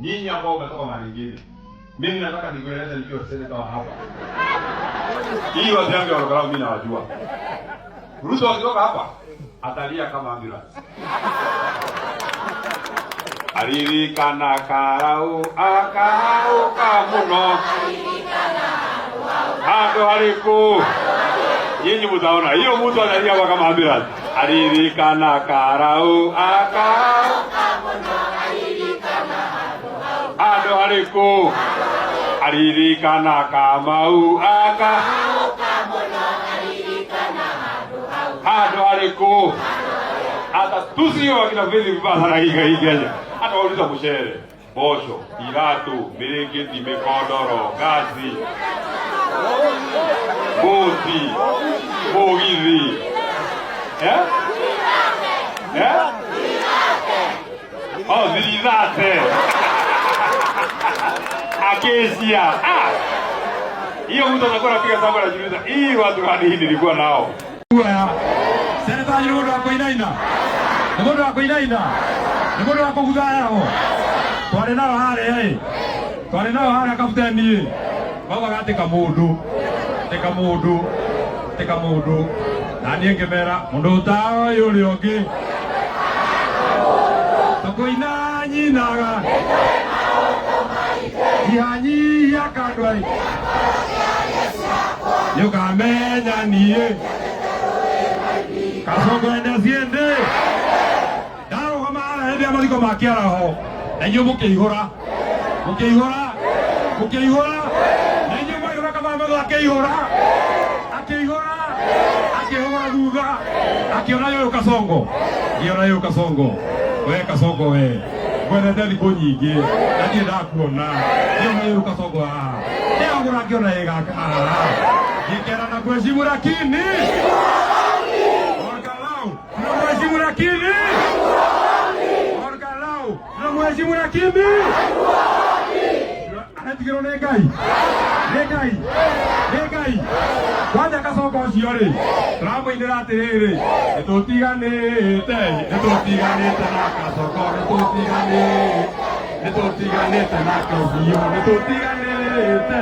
Nyinyi ambao umetoka mahali ingine, mimi nataka nikueleze nikiwa seneta wa hapa. Hii watu yangu ya Ol Kalou mimi nawajua. Ruto akitoka hapa atalia kama ambulance. Aririkana karau akauka muno handũ harĩkũ. Nyinyi mtaona hiyo mtu analia kama ambulance. Aririkana karau akauka handũ harĩkũ. Aririkana kamau aka handũ harĩkũ. Hata tusio wakina Faith vibaya sana hii Kenya. Hata wauliza mchere, bosho, iratu, mirĩngĩti, mĩkondoro, ngaci, boti, mũgithi. Eh? Eh? Oh, zilizate. Acacia. Ah! Hiyo mtu atakuwa anapiga sababu anajiuliza, hii watu gani hii nilikuwa nao? Seneta nĩ mũndũ wa kũinaina, nĩ mũndũ wa kũinaina, nĩ mũndũ wa kũguthayagwo. Twarĩ nao harĩa ĩ, twarĩ nao harĩa kabuteni ĩ, maugaga atĩ kamũndũ, atĩ kamũndũ, atĩ kamũndũ, na niĩ ngĩmera mũndũ ta ũyũ ũrĩa ũngĩ tũkũina nyinaga ihanyihia kandwari nĩũkamenya niĩ Kasongo ende ciende ndarũgama harĩa hĩndĩ ya mathiko ma kĩaraho na inyuĩ mũkĩihũra mũkĩihũra mũkĩihũra na inyuĩ mwaihũra Kamama akĩihũra akĩihũra akĩhũra thutha akĩona yũyũ Kasongo ngĩona yũyũ Kasongo we Kasongo we ngwendete thikũ nyingĩ na ndirĩ ndakuona ngĩona yũyũ Kasongo haha ndĩagũra ngĩona ĩ gaka haha ngĩkera na kuheshimu lakini Ol Kalou tunamheshimu lakini Ol Kalou tunamheshimu lakini aretigĩrwo nĩ Ngai, nĩ Ngai, nĩ Ngai. Kwanja Kasongo ũcio rĩ, tũramũinĩra atĩrĩrĩ, nĩtũtiganĩte, nĩtũtiganĩte na Kasongo, nĩtũtiganĩte, nĩtũtiganĩte na biũ, nĩtũtiganĩte,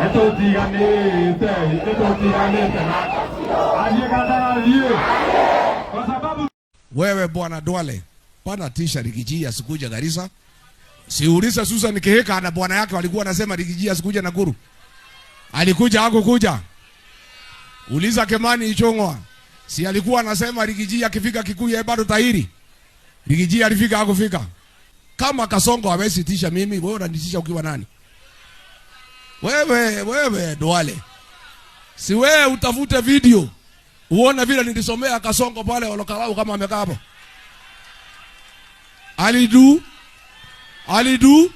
nĩtũtiganĩte, nĩtũtiganĩte na athiĩ kandarathiĩ kwa sababu Wewe bwana Duale, pana tisha Riggy G asikuja Garissa. Siuliza Susan Kihika na bwana yake walikuwa wanasema Riggy G asikuja Nakuru. Alikuja hakukuja? Uliza Kimani Ichung'wa. Si alikuwa anasema Riggy G akifika Kikuyu yeye bado tahiri. Riggy G alifika hakufika? Kama Kasongo hawezi tisha mimi, wewe unanitisha ukiwa nani? Wewe, wewe Duale. Si wewe utafute video uone vile nilisomea Kasongo pale Ol Kalou kama amekaa hapo. Alidu Alidu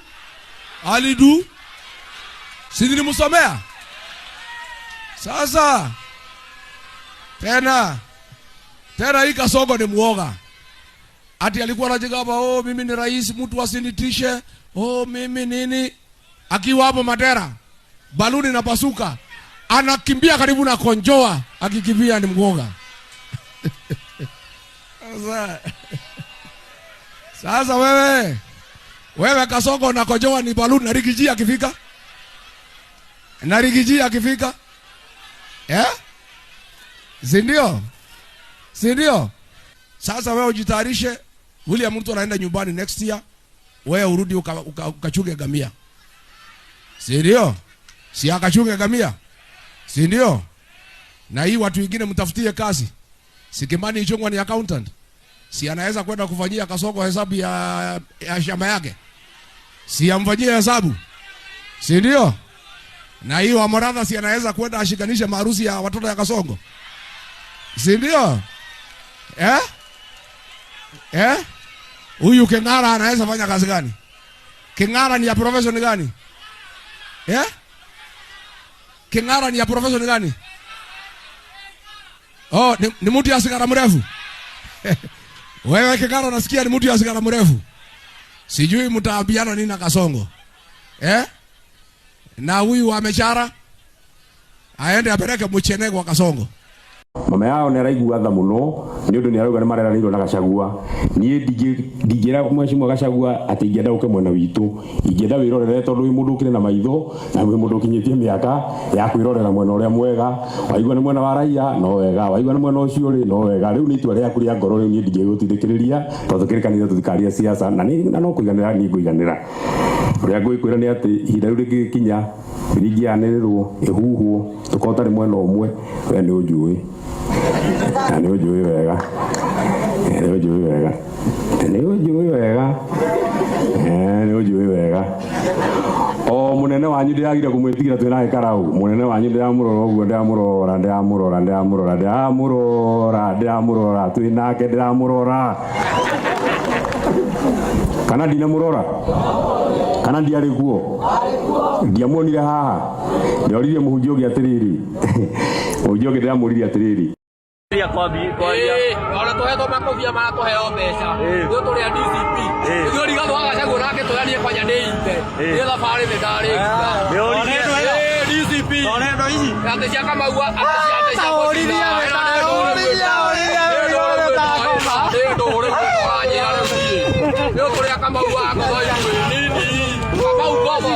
Alidu si nilimsomea. Sasa tena tena hii Kasongo ni muoga. Ati alikuwa anajigamba, oh mimi ni rais, mtu asinitishe, oh mimi nini. Akiwa hapo Mandera, baluni inapasuka, anakimbia karibu na konjoa, akikimbia ni mwoga. Sasa wewe Kasongo unakojoa ni baluni na Riggy G akifika? Na Riggy G akifika? Eh? Si ndio? Si ndio? Sasa wewe ujitayarishe, William Ruto anaenda nyumbani next year, wewe urudi ukachunge gamia. Si ndio? Si akachunge gamia? Si ndio? Na hii watu wengine mtafutie kazi. Si Kimani Ichung'wa ni accountant? Si anaweza kwenda kufanyia Kasongo hesabu ya shamba yake? Si amfanyie hesabu? Si ndio? Na hiyo Amoradha si anaweza kwenda ashikanishe maharusi ya watoto ya Kasongo? Si ndio? Eh? Eh? Huyu King'ara anaweza fanya kazi gani? King'ara ni ya profession gani? Eh? King'ara ni ya profession gani? Oh, ni mtu ya sigara mrefu. Wewe King'ara unasikia ni mtu ya sigara mrefu. Sijui mtaambiana nini na Kasongo. Eh? Na huyu wa Mechara aende apeleke mchene kwa Kasongo. Mama yao nĩ araigua tha mũno nĩ ũndũ nĩ arauga nĩ mareranĩirwo na Gachagua. Niĩ ndingĩra mheshimiwa Gachagua atĩ ingĩenda ũke mwena witũ, ingĩenda wĩrorere tondũ wĩ mũndũ ũkĩrĩ na maitho na wĩ mũndũ ũkinyĩtie mĩaka ya kwĩrorera mwena ũrĩa mwega. Waigua nĩ mwena wa raia no wega, waigua nĩ mwena ũcio rĩ no wega. Rĩu nĩ itua rĩaku rĩa ngoro, rĩu niĩ ndingĩgũtindĩkĩrĩria tondũ tũkĩrĩ kanitha tũtikaria siasa na na no kũiganĩra niĩ ngũiganĩra. Ũrĩa ngũgĩkwĩra nĩ atĩ ihinda rĩu rĩngĩgĩkinya biringi yanĩrĩrwo ĩhuhwo tũkorwo tarĩ mwena ũmwe, we nĩ ũnjũĩ na nĩ ũnjũĩ wega, nĩ ũnjũĩ wega, nĩ ũnjũĩ wega, nĩ ũnjũĩ wega. O munene wanyu ndĩragire kũmwĩtigĩra twĩ nake Karau, munene wanyu ndĩramũrora ũguo, ndĩramũrora, ndĩramũrora, ndĩramũrora, ndĩramũrora, ndĩramũrora, twĩ nake ndĩramũrora, kana ndinamũrora, kana ndiarĩ kuo, ndiamuonire haha. Ndĩroririe mũhunjia ũngĩ atĩrĩrĩ, mũhunjia ũngĩ ndĩramũririe atĩrĩrĩ, Ona tũhetwo makobia maya tũheo mbeca ithuĩ tũrĩ a DCP, ithuĩ Rigathĩ wa Gachagua nake tũyanie kwanja nĩ ite niĩ thabarĩ nĩ ndarĩkia DCP atĩ cia Kamau, atĩ cia atĩ cia ũranjĩra rĩu niĩ ithuĩ tũrĩ a Kamau wa Ngotho, ithuĩ nini Kamau Ngotho,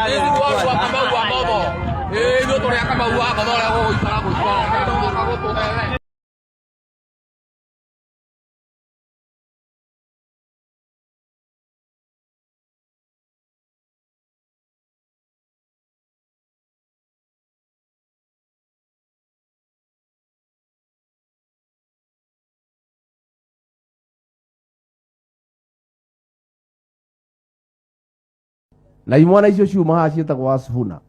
ithuĩ twarua Kamau wa Ngotho, ithuĩ tũrĩ a Kamau wa Ngotho ũrĩa gũgũikara gũikara nĩ gũtũhe. Na imwana icio ciuma haha ciĩtagwo Asifuna,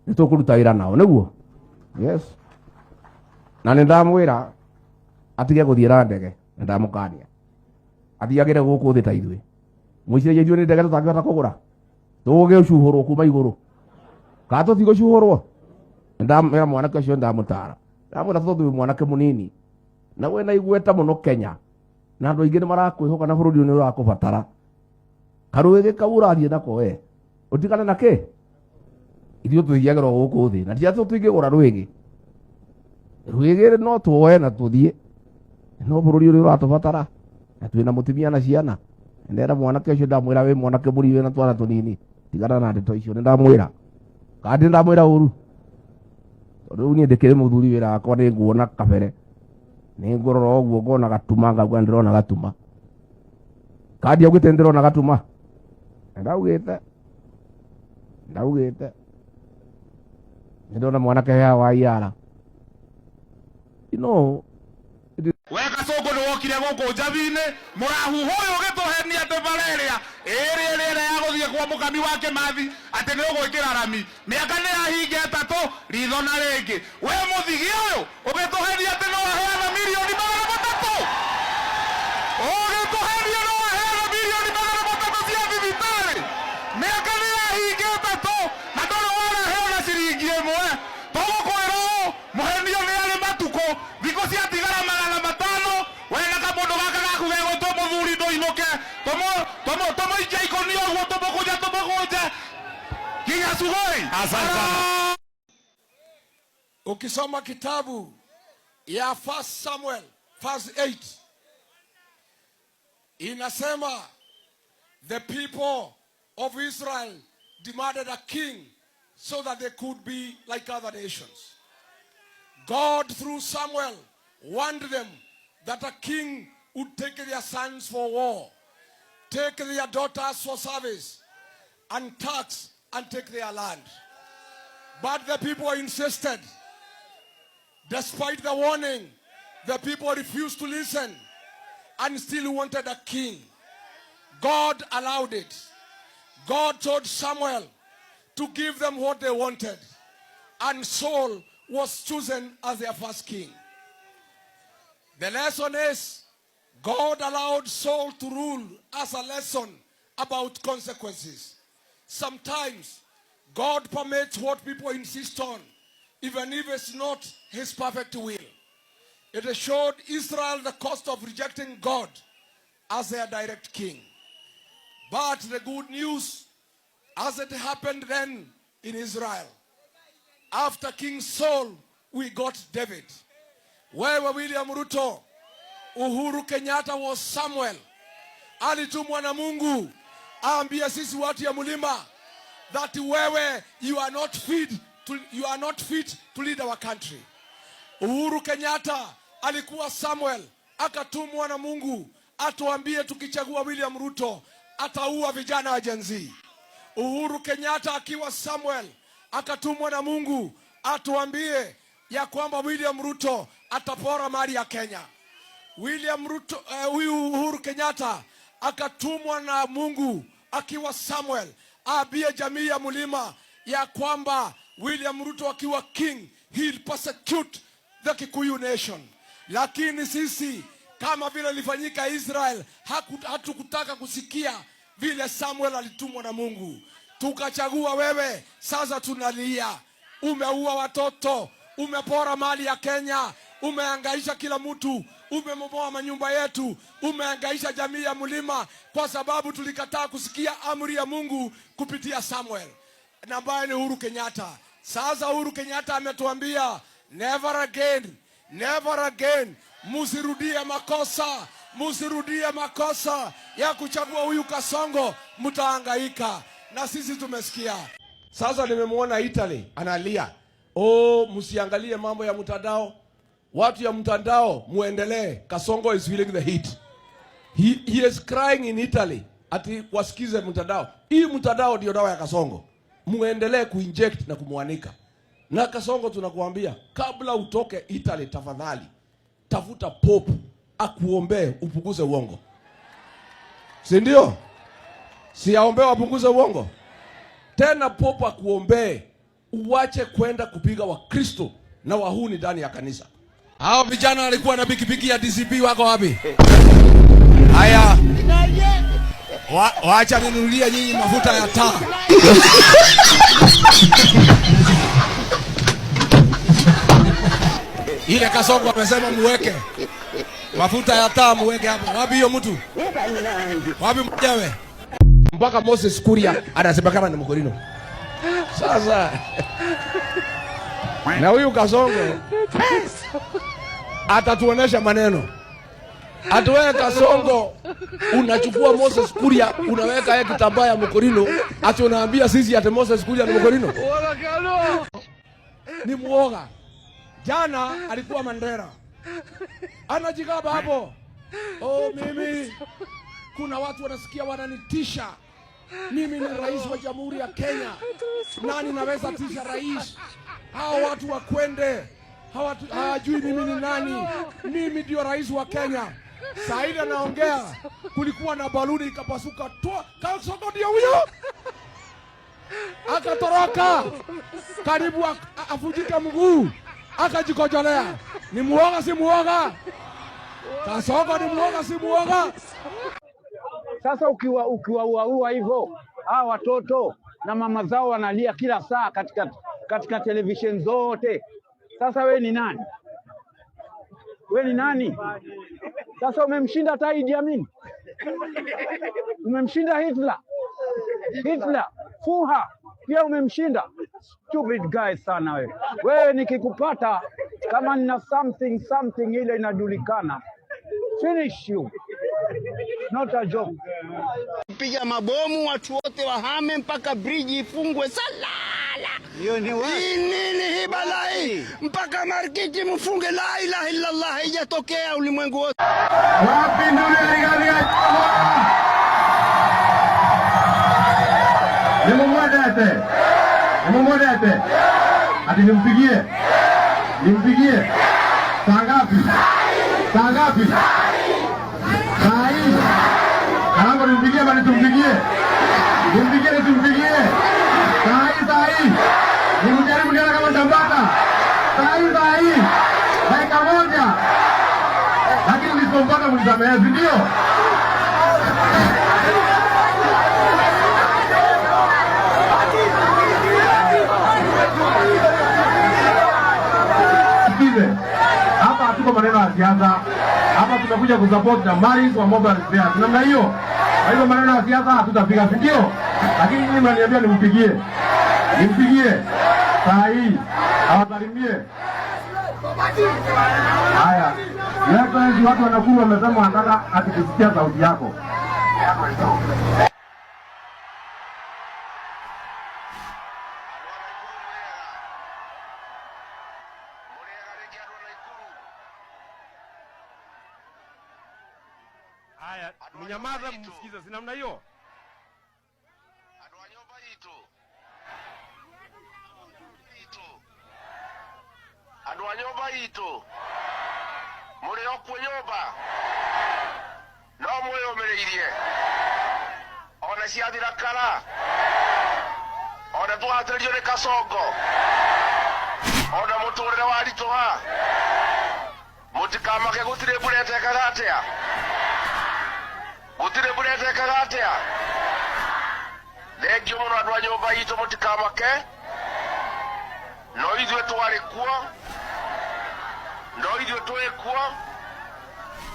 nĩ tũkũruta wĩra nao nĩguo. Yes, na nĩ ndamwĩra atige gũthiĩ na ndege, nĩ ndamũkania athiagĩre gũkũ thĩ ta ithuĩ. Mwĩciragia ithuĩ nĩ ndege tũtangĩhota kũgũra? Tũgũgĩcuhũrwo kuma igũrũ kana tũtigũcuhũrwo? Ndamwĩra mwanake ũcio, ndamũtara, ndamwĩra tondũ wĩ mwanake mũnini na wĩna igweta mũno Kenya na andũ aingĩ nĩ marakwĩhoka na bũrũri ũyũ nĩ ũrakũbatara, karũĩgĩ kau ũrathiĩ nako we ũtigane na kĩ. Ithuĩ tũthiagĩrwo gũkũ thĩ na ti atĩ tũtingĩgũra rwĩgĩ, rwĩgĩ no tuoe na tũthiĩ, no bũrũri ũrĩa ũratũbatara na twĩna mũtumia na ciana. Ndera mwanake ũcio, ndamwĩra wĩ mwanake mũnini wĩna twana tũnini, tigana na ndeto icio. Nĩ ndamwĩra kana ndĩ ndamwĩra ũru? Tondũ rĩu niĩ ndĩkĩrĩ mũthuri, wĩra wakwa nĩ nguona kabere, nĩ ngũrora ũguo ngona gatuma, ngauga ndĩrona gatuma. Kandi augĩte ndĩrona gatuma, ndaugĩte, ndaugĩte nĩ ndona mwanake haha wa iara you know. We Gacũngũ nĩ wokire gũkũ njabi-inĩ mũrahuhu ũyũ ũgĩtũhenia atĩ bara ĩrĩa ĩrĩa ĩrĩa ĩrĩa ya gũthiĩ kwa mũkami wa Kĩmathi atĩ nĩ ũgwĩkĩra rami, mĩaka nĩ yahinga 3 ritho na rĩngĩ. We mũthigi ũyũ ũgĩtũhenia atĩ no waheana 300,000,000, ũgĩtũhenia no waheana 300,000,000 cia thibitarĩ, mĩaka nĩ yahinga 3 na ndũrĩ waraheana ciringi 1. Tũgũkwĩra ũũ, mũhenio nĩ arĩ matukũ, thikũ ciatigara 500, we na kamũndũ gaka gaku gegwĩtwo mũthuri ndũinũke, tũmũikie ikũnia ũguo, tũmũkũnje, tũmũkũnje nginya Sugoi. Asante sana. Ukisoma kitabu ya First Samuel verse 8, inasema the people of Israel demanded a king so that they could be like other nations. God, through Samuel, warned them that a king would take their sons for war, take their daughters for service, and tax and take their land. But the people insisted. Despite the warning, the people refused to listen and still wanted a king. God allowed it. God told Samuel to give them what they wanted. And Saul was chosen as their first king. The lesson is God allowed Saul to rule as a lesson about consequences. Sometimes God permits what people insist on, even if it's not his perfect will. It showed Israel the cost of rejecting God as their direct king. But the good news, as it happened then in Israel, after King Saul, we got David. Wewe William Ruto, Uhuru Kenyatta was Samuel, alitumwa na Mungu aambie sisi watu ya mlima that wewe you are not fit to lead our country. Uhuru Kenyatta alikuwa Samuel, akatumwa na Mungu atuambie tukichagua William Ruto ataua vijana wa Gen Z. Uhuru Kenyatta akiwa Samuel akatumwa na Mungu atuambie ya kwamba William Ruto atapora mali ya Kenya. William Ruto, huyu Uhuru Kenyatta akatumwa na Mungu akiwa Samuel aambie jamii ya mlima ya kwamba William Ruto akiwa king, he'll persecute the Kikuyu nation. Lakini sisi kama vile ilifanyika Israel, hatukutaka kusikia vile Samuel alitumwa na Mungu, tukachagua wewe. Sasa tunalia, umeua watoto, umepora mali ya Kenya, umehangaisha kila mtu, umebomoa manyumba yetu, umehangaisha jamii ya mlima, kwa sababu tulikataa kusikia amri ya Mungu kupitia Samuel na ambaye ni Uhuru Kenyatta. Sasa Uhuru Kenyatta ametuambia never again, never again, musirudie makosa, musirudie makosa ya kuchagua huyu Kasongo, mtahangaika. Na sisi tumesikia. Sasa nimemwona Italy analia, oh, msiangalie mambo ya mtandao, watu ya mtandao muendelee. Kasongo is feeling the heat. He is crying in Italy ati wasikize mtandao. Hii mtandao ndio dawa ya Kasongo. Muendelee kuinject na kumwanika. Na Kasongo tunakuambia kabla utoke Italy, tafadhali tafuta Pope akuombee upunguze uongo, si ndio? Si aombee wapunguze uongo? Tena Pope akuombee uwache kwenda kupiga Wakristo na wahuni ndani ya kanisa. Hao vijana walikuwa na pikipiki ya DCP wako wapi? Haya, wacha ninunulie nyinyi mafuta ya taa. Ile Kasongo amesema muweke mafuta ya taa, muweke hapo. Wapi hiyo mtu? Wapi mwenyewe? Mpaka Moses Kuria anasemekana ni Mkorino. Sasa na huyu Kasongo atatuonesha maneno. Atuwewe Kasongo unachukua Moses Kuria unaweka yeye kitambaa ya Mkorino, ati unaambia sisi ati Moses Kuria ni Mkorino? Ni muoga. Jana alikuwa Mandera, anajigamba hapo, oh, mimi kuna watu wanasikia wananitisha mimi ni rais wa Jamhuri ya Kenya, nani naweza tisha rais? Hao watu wakwende, hawajui mimi ni nani. Mimi ndio rais wa Kenya. Saa ile anaongea, kulikuwa na baluni ikapasuka, toa Kasongo ndio huyo, akatoroka karibu afujike mguu, akajikojolea. Ni muoga si muoga? Kasongo ni muoga si muoga? Sasa ukiwauaua hivyo hawa watoto na mama zao wanalia kila saa katika television zote. Sasa we ni nani? We ni nani? Sasa umemshinda hata Idi Amin, umemshinda Hitler, Hitler fuha pia umemshinda. Stupid guy sana wewe. Wewe nikikupata kama nina something something ile inajulikana, finish you, not a joke. Piga mabomu watu wote wahame mpaka bridge ifungwe salala. Hii nini hii balaa hii? Mpaka markiti mfunge. La ilaha illallah, haijatokea ulimwengu wote. Wapi ndugu Rigathi Gachagua? Nimumwendete, nimumwendete, ati nimpigie, nimpigie saa ngapi? Saa ngapi? Saa hii. Karango nimpigie bali tumpigie, nimpigie nisimpigie? Saa hii, saa hii nimjaribu nione kama nitampata. Saa hii, saa hii, dakika moja, lakini nisipompata mnisamehe, si ndio? Sikize. Hapa hatuko maneno ya siasa. Hapa tumekuja kusupport Damaris wa Mobile Affairs. Namna hiyo. Kwa hivyo maneno ya siasa hatutapiga, si ndio? Lakini nyinyi mnaniambia nimpigie. Nimpigie. Saa hii awasalimie. Haya, Yesu, watu wanakuwa wamesema wanataka ati kusikia sauti yako. Haya, mnyamaza msikize, si namna hiyo? Andå a nyå mba itå må rä o kuo nyå mba no mwä yå mä rä irie ona ciathira kara ona twahatĩrĩrio nĩ Kasongo ona mũtũrĩre waritũha mũtikamake gũtirĩ mbura ĩtekaga atĩa gũtirĩ mbura ĩtekaga atĩa. Thengio mũno andũ a nyũmba itũ, mũtikamake, no ithuĩ twarĩ kuo, no ithuĩ twĩ kuo,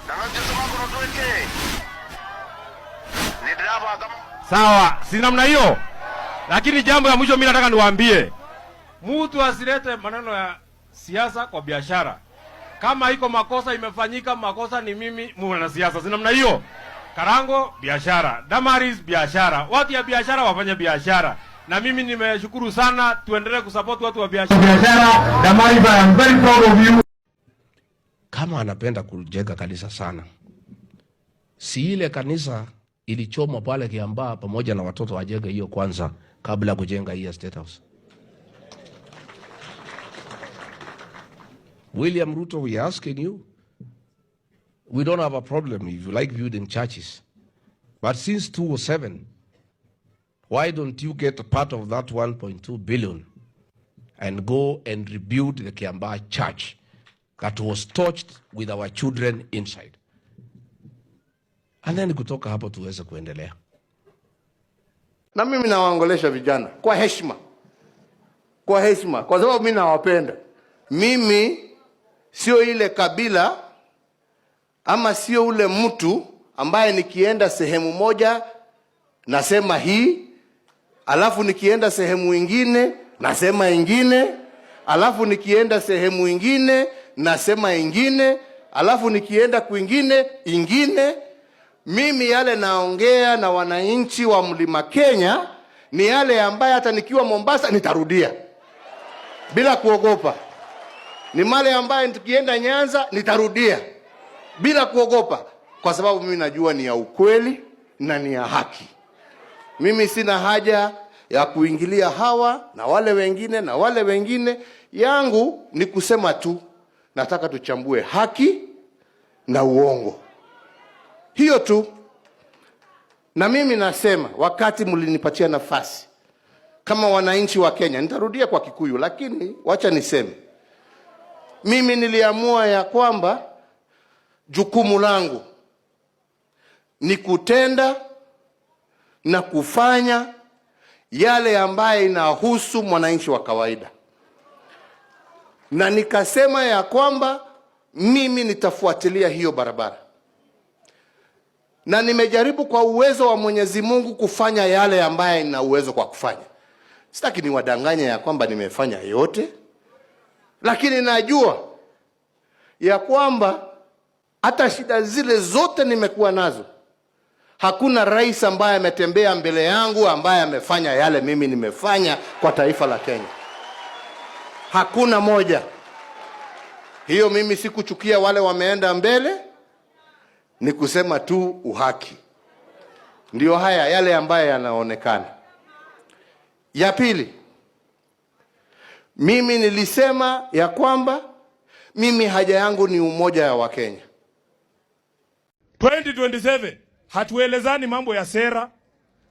na no ithuĩ tũgakorwo twĩ kĩ nĩ ndĩrabanga. Sawa, si namna hiyo? Lakini jambo ya mwisho mimi nataka niwaambie, mtu asilete maneno ya siasa kwa biashara. Kama iko makosa imefanyika, makosa ni mimi mwanasiasa, si namna hiyo? Karango biashara, Damaris biashara, watu ya biashara wafanye biashara. Na mimi nimeshukuru sana, tuendelee kusupport watu wa biashara. Biashara, Damaris, I am very proud of you. Kama anapenda kujenga kanisa sana, si ile kanisa ilichomwa pale Kiambaa pamoja na watoto wajenge hiyo kwanza kabla ya kujenga hii ya State House. William Ruto, we are asking you. We don't have a problem if you like building churches. But since 2007, why don't you get a part of that 1.2 billion and go and rebuild the Kiambaa church that was torched with our children inside? And then kutoka hapo tuweze kuendelea. Na mimi nawaongelesha vijana kwa heshima, kwa heshima, kwa sababu mimi nawapenda. Mimi sio ile kabila ama sio ule mtu ambaye nikienda sehemu moja nasema hii, alafu nikienda sehemu ingine nasema ingine, alafu nikienda sehemu ingine nasema ingine, alafu nikienda kwingine ingine. Mimi yale naongea na wananchi wa Mlima Kenya ni yale ambaye hata nikiwa Mombasa nitarudia bila kuogopa. Ni male ambaye nikienda Nyanza nitarudia bila kuogopa, kwa sababu mimi najua ni ya ukweli na ni ya haki. Mimi sina haja ya kuingilia hawa na wale wengine na wale wengine. Yangu ni kusema tu, nataka tuchambue haki na uongo, hiyo tu. Na mimi nasema wakati mlinipatia nafasi kama wananchi wa Kenya, nitarudia kwa Kikuyu, lakini wacha niseme, mimi niliamua ya kwamba jukumu langu ni kutenda na kufanya yale ambaye inahusu mwananchi wa kawaida, na nikasema ya kwamba mimi nitafuatilia hiyo barabara, na nimejaribu kwa uwezo wa Mwenyezi Mungu kufanya yale ambaye nina uwezo kwa kufanya. Sitaki niwadanganye ya kwamba nimefanya yote, lakini najua ya kwamba hata shida zile zote nimekuwa nazo, hakuna rais ambaye ametembea mbele yangu ambaye amefanya yale mimi nimefanya kwa taifa la Kenya. Hakuna moja. Hiyo mimi sikuchukia wale wameenda mbele, ni kusema tu uhaki. Ndio haya yale ambayo yanaonekana. Ya pili, mimi nilisema ya kwamba mimi haja yangu ni umoja wa Wakenya. 2027 hatuelezani mambo ya sera.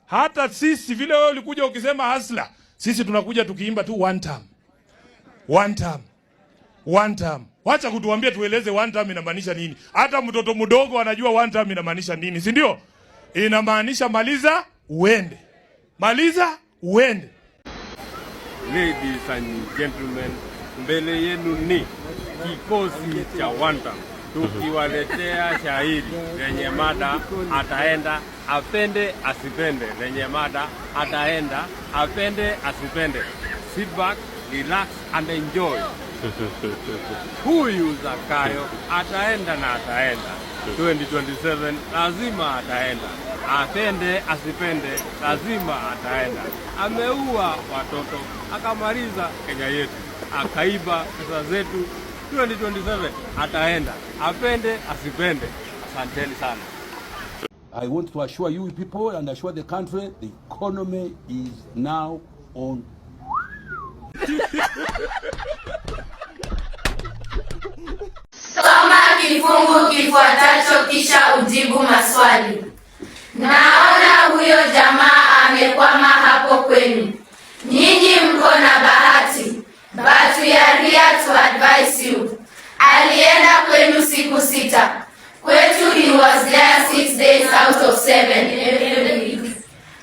Hata sisi vile wewe ulikuja ukisema hustler, sisi tunakuja tukiimba tu one term. One term. One term. Wacha kutuambia tueleze one term inamaanisha nini. Hata mtoto mdogo anajua one term inamaanisha nini, si ndio? Inamaanisha maliza uende. Maliza uende. Ladies and gentlemen, mbele yenu ni kikosi cha one term tukiwaletea shairi lenye mada ataenda apende asipende, lenye mada ataenda apende asipende. Sit back, relax and enjoy. Huyu Zakayo ataenda na ataenda 2027, lazima ataenda, apende asipende, lazima ataenda. Ameua watoto akamaliza Kenya yetu, akaiba pesa zetu. 2027 ataenda, apende asipende. Asanteni sana. I want to assure you people and assure the country the economy is now on. Soma kifungu kifuatacho kisha ujibu maswali. Naona huyo jamaa amekwama hapo kwenu. Nyinyi mko na bahati, but we are here to advise you. Alienda kwenu siku 6. Kwetu he was there 6 days out of 7 every week.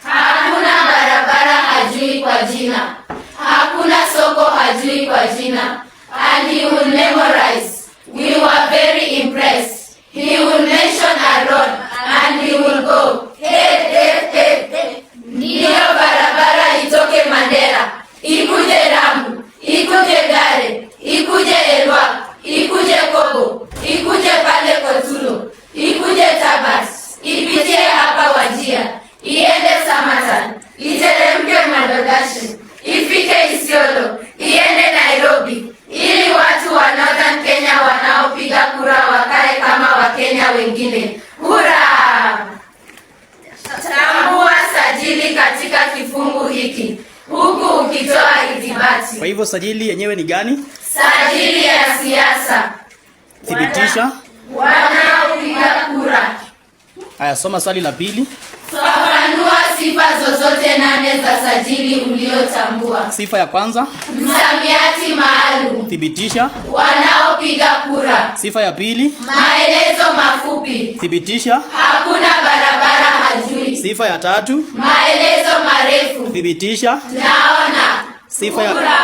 Hakuna barabara hajui kwa jina. Hakuna soko hajui kwa jina. And he will memorize. We were very impressed. He will mention a road and he will go, "Hey, hey, hey, hey. Ndiyo barabara itoke Mandera, ikuje Rhamu, ikuje Gare, ikuje Elwak, ikuje Kobo, ikuje pale Kotulo, ikuje Tabas, ipitie hapa Wajir, iende Samatan, iteremke Madogashi, ifike Isiolo, iende Nairobi, ili watu wa Northern Kenya wanaopiga kura wakae kama Wakenya wengine. Hurra! Tambua sajili katika kifungu hiki huku ukitoa ithibati. Kwa hivyo sajili yenyewe ni gani? Sajili ya siasa. Thibitisha. Wanaopiga kura. Haya, soma swali la pili. Fafanua sifa zozote nane za sajili uliotambua. Sifa ya kwanza. Msamiati maalum. Thibitisha. Wanaopiga kura. Sifa ya pili. Maelezo mafupi. Thibitisha. Hakuna barabara hajui. Sifa ya tatu. Maelezo marefu. Thibitisha. Naona. Kura.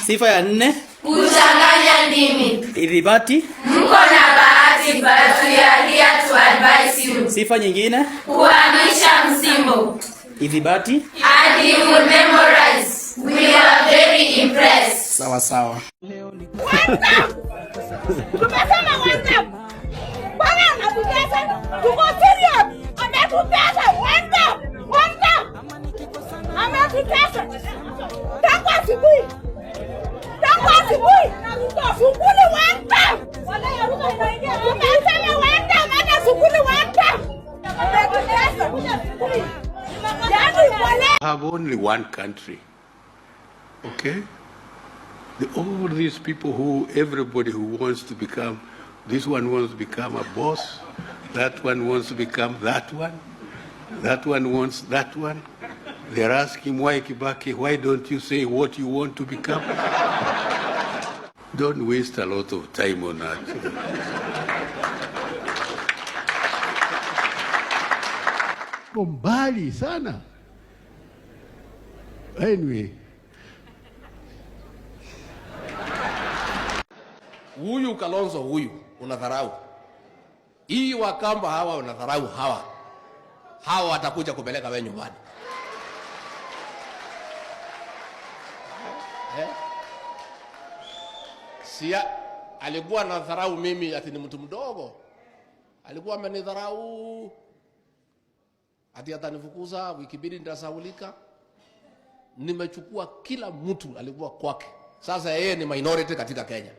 Sifa ya nne. Kuchanganya ndimi. Ithibati. Mko na bahati, but we are here to advise you. Sifa nyingine. Kuhamisha msimbo. Ithibati. And he will memorize. We are very impressed. Sawa sawa. Tumesema one term. Bwana anatutesa, tuko serious. Ametutesa one term, one term. Ametutesa tangu asubuhi, tangu asubuhi. Sukuli one term. Tumesema one term, hata sukuli one term. Ametutesa. Yaani wale Have only one country. Okay? All these people who, everybody who wants to become, this one wants to become a boss, that one wants to become that one wants that one. They're asking why Kibaki, why don't you say what you want to become? Don't waste a lot of time on that. Ko mbali sana. Anyway, Huyu Kalonzo huyu unadharau. Hii Wakamba hawa unadharau hawa. Hawa watakuja kupeleka wewe nyumbani. Eh? Sia alikuwa anadharau mimi ati ni mtu mdogo. Alikuwa amenidharau ati atanifukuza wiki 2 nitasaulika. Nimechukua kila mtu alikuwa kwake. Sasa yeye ni minority katika Kenya.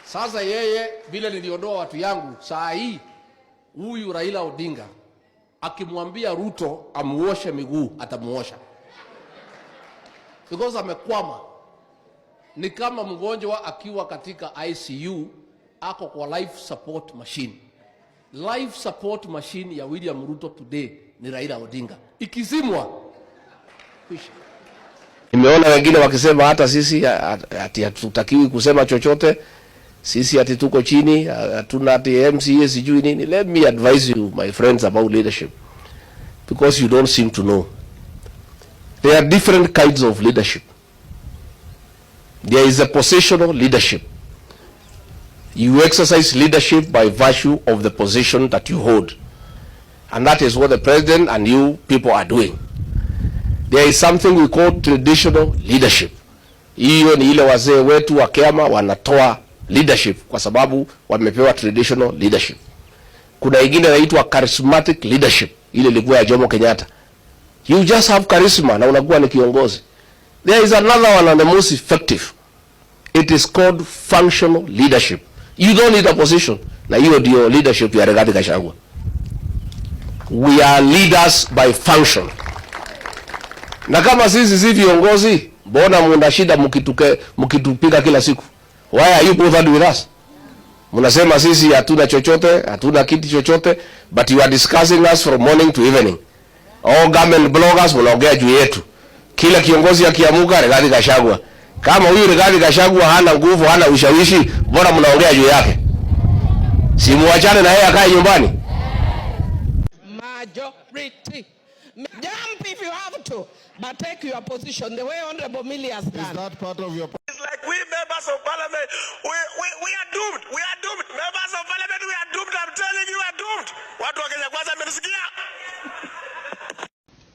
Sasa yeye vile niliondoa watu yangu, saa hii huyu Raila Odinga akimwambia Ruto amuoshe miguu atamuosha. Because amekwama. Ni kama mgonjwa akiwa katika ICU ako kwa life support machine. Life support machine ya William Ruto today ni Raila Odinga. Ikizimwa kwisha. Nimeona wengine wakisema hata sisi ati hatutakiwi kusema chochote, sisi ati tuko chini, hatuna ati MCA sijui nini. Let me advise you, my friends, about leadership, because you don't seem to know. There are different kinds of leadership. There is a positional leadership. You exercise leadership by virtue of the position that you hold. And that is what the president and you people are doing. There is something we call traditional leadership. Hiyo ni ile wazee wetu wa Kiama wanatoa leadership kwa sababu wamepewa traditional leadership. Kuna ingine inaitwa charismatic leadership, ile ilikuwa ya Jomo Kenyatta. You just have charisma na unakuwa ni kiongozi. There is another one and the most effective. It is called functional leadership. You don't need a position. Na hiyo ndio leadership ya Rigathi Gachagua. We are leaders by function. Na kama sisi si viongozi, mbona muna shida mkitupiga kila siku? Why are you bothered with us? Mnasema sisi hatuna chochote, hatuna kiti chochote, but you are discussing us from morning to evening. All government bloggers mnaongea juu yetu. Kila kiongozi akiamuka, Rigathi Gachagua. Kama huyu Rigathi Gachagua hana nguvu, hana ushawishi, mbona mnaongea juu yake? Si muachane na yeye akae nyumbani. Majority. Jump if you have to, but take your position the way Honorable Millie has done. Is that part of your It's like we members of parliament, we are doomed. We are doomed. Members of parliament, we are doomed. I'm telling you, we are doomed. Watu wa Kenya Kwanza mmenisikia?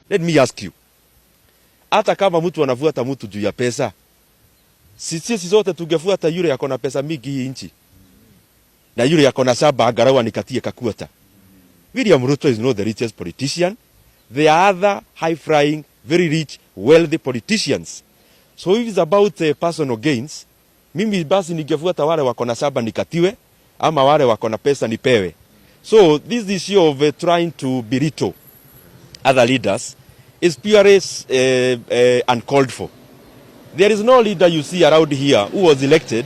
Let me ask you. Hata kama mtu anafuata mtu juu ya pesa, sisi zote tungefuata yule ako na pesa mingi hii nchi na yule ako na shamba angalau anikatie kakuata. William Ruto is not the richest politician. There are other high flying, very rich, wealthy politicians. So if it's about personal gains, mimi basi ningefuata wale wako na shamba nikatiwe ama wale wako na pesa nipewe. So this issue of trying to belittle other leaders is purely uncalled for. There is no leader you see around here who was elected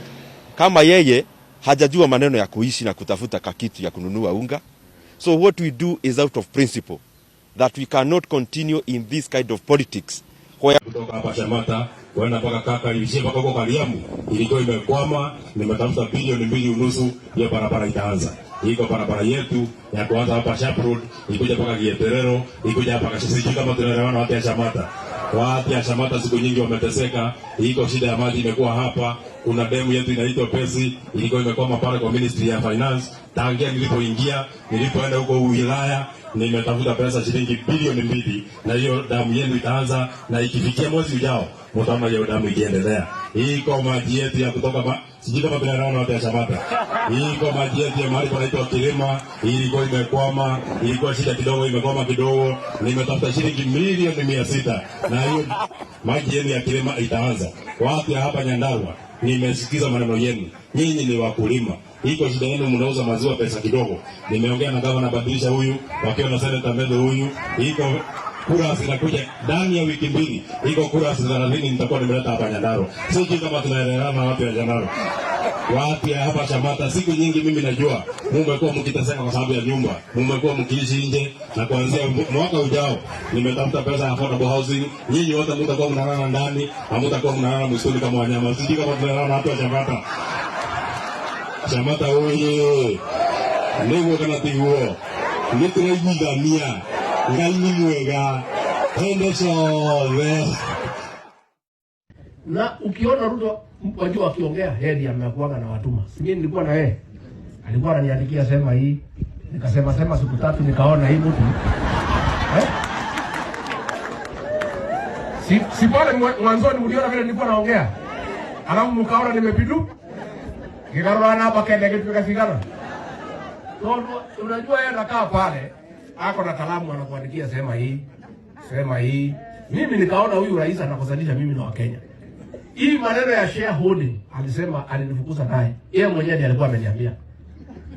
kama yeye hajajua maneno ya kuishi na kutafuta kakitu ya kununua unga. So what we do is out of principle that we cannot continue in this kind of politics where Kutoka hapa Shamata kwenda mpaka Kaka ilishia mpaka huko Kariamu, ilikuwa imekwama. Nimetafuta 2.5 bilioni, hiyo barabara itaanza. Iko barabara yetu ya kuanza hapa Sharp Road ikuja mpaka Gieterero, ikuja hapa Kasisi. Sijui kama tunaelewana watu ya Shamata. Watu ya Shamata siku nyingi wameteseka, iko shida ya maji imekuwa hapa. Kuna demu yetu inaitwa Pesi, ilikuwa imekwama pale kwa Ministry ya Finance. Tangia nilipoingia, nilipoenda huko wilaya, nimetafuta pesa shilingi 2 bilioni, na hiyo damu yenu itaanza, na ikifikia mwezi ujao mtaona hiyo damu ikiendelea. Iko maji yetu ya kutoka sijui kama tunaelewana watu ya Shamata. Iko maji yetu ya mahali panaitwa Kilima, ilikuwa imekwama, ilikuwa shida kidogo, imekwama kidogo. Nimetafuta shilingi 600 milioni na hiyo maji yenu ya Kilima itaanza. Watu ya hapa Nyandarua, nimesikiza maneno yenu, nyinyi ni wakulima, iko shida yenu, mnauza maziwa pesa kidogo. Nimeongea na gavana badilisha huyu, wakiwa na seneta Methu huyu, iko kura zinakuja ndani ya wiki 2, iko kura 30 nitakuwa nimeleta hapa Nyandarua. Sijui kama tunaelewana watu ya Nyandarua. Watu ya hapa Shamata, siku nyingi mimi najua mumekuwa mkiteseka kwa sababu ya nyumba, mumekuwa mkiishi nje, na kuanzia mwaka ujao nimetafuta pesa ya affordable housing. Nyinyi wote mtakuwa mnalala ndani, hamtakuwa mnalala msituni kama wanyama. Sijui kama tunaelewana watu wa Shamata. Shamata oye! Nĩguo kana tiguo? Nĩ tũraiguithania. Ngai nĩ mwega hĩndĩ ciothe. Na ukiona Ruto wajua akiongea yeye ndiye amekuanga na watuma. Si mimi nilikuwa na yeye. Alikuwa ananiandikia sema hii. Nikasema sema siku 3 nikaona hii mtu. Eh? Si pale mwanzoni mliona vile nilikuwa naongea. Alafu mkaona nimepidu. Nikarora na hapa kende kitu kikasigana. So unajua yeye anakaa pale, ako na kalamu anakuandikia sema hii, sema hii. Mimi nikaona huyu rais anakosanisha mimi na Wakenya. Hii maneno ya shareholding alisema alinifukuza naye. Yeye mwenyewe ndiye alikuwa ameniambia.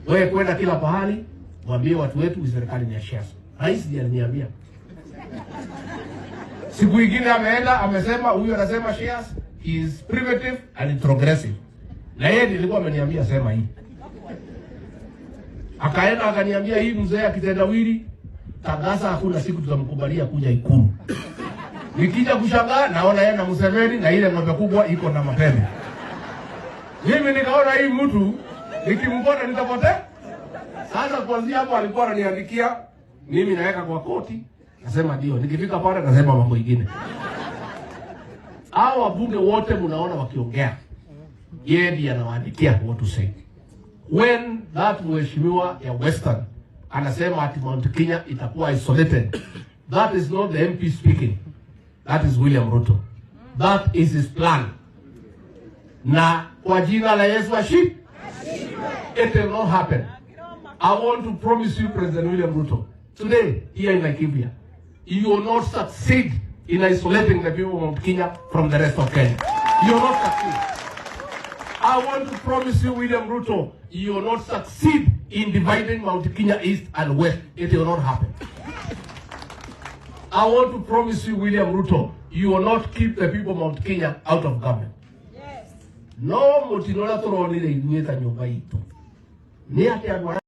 Wewe kwenda kila pahali, mwambie watu wetu serikali ni ya shares. Rais ndiye aliniambia. Siku nyingine ameenda amesema huyu anasema shares is primitive and introgressive. Na yeye ndiye alikuwa ameniambia sema hii. Akaenda akaniambia hii mzee akitendawili tangaza hakuna siku tutamkubalia kuja Ikulu. Nikija kushangaa naona yeye na Museveni na ile ng'ombe kubwa iko na mapembe. Mimi nikaona hii mtu nikimpata nitapotea. Sasa kuanzia hapo alikuwa ananiandikia, mimi naweka kwa koti, nasema ndio. Nikifika pale nasema mambo mengine. Hao wabunge wote mnaona wakiongea, yeye ndiye anawaandikia what to say. When that mheshimiwa ya Western anasema ati Mount Kenya itakuwa isolated, that is not the MP speaking. That is William Ruto. That is his plan. Na kwa jina la Yesu ashindwe. It will not happen. I want to promise you, President William Ruto, today here in Laikipia, you will not succeed in isolating the people of Mount Kenya from the rest of Kenya. You will not succeed. I want to promise you, William Ruto, you will not succeed in dividing Mount Kenya East and West. It will not happen. I want to promise you, William Ruto, you will not keep the people of Mount Kenya out of government. No mutino ũrĩa tũronire ithuĩ ta nyũmba itũ nĩ atĩ andũ arĩa